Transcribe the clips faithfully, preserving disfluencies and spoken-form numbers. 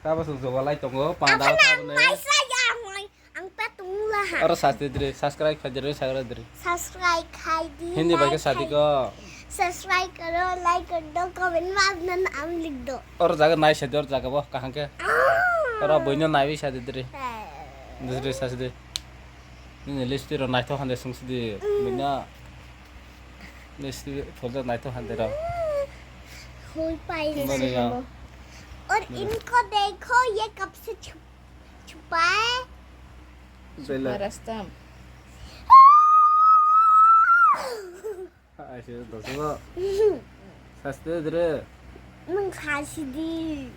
Tabasuk jogalai tongo, panda tabone. Ang pet tongla ha. Oro sasti diri, subscribe khai diri, sagra diri. Subscribe khai di. Hindi bai ke sadi ko. Subscribe karo, like karo, comment ma nan am lik do. Oro jaga nai sadi, oro jaga bo kahang ke. Oro boino nai sadi diri. Diri sasti. Nini listi ro naithok hande sungsidi. Boino listi folder naithok hande ro. Hui pai. Mani ya. और इनको देखो, ये कब से छुप छुपा है। Bela. Rastam. Aise dosongo. Saste dire. Nang sasi di.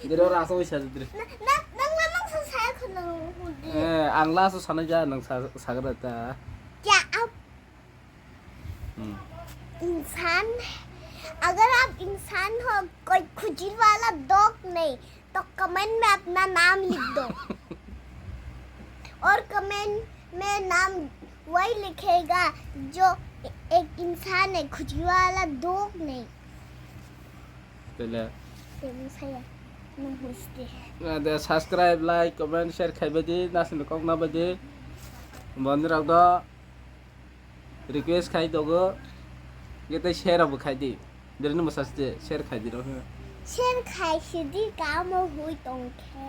Dire ora aso sasi dire. Nang nang nang sa saya khana hudi. Eh, ang la aso sana ja nang sa sagra ta. क्या आप इंसान, अगर आप इंसान हो, कोई खुजली वाला दौक नहीं, तो कमेंट में अपना नाम लिख दो। और कमेंट में नाम वही लिखेगा जो एक इंसान है, खुजली वाला दौक नहीं। Tele. Saya, nang hudi. Ada subscribe, like, comment, share khai badi, nasini kok na badi. Bondrok do. Request khai dogo. Gete share abo khai di. Diri no masa ste share khai di ro. Share khai sidi kamo hui tongkhe.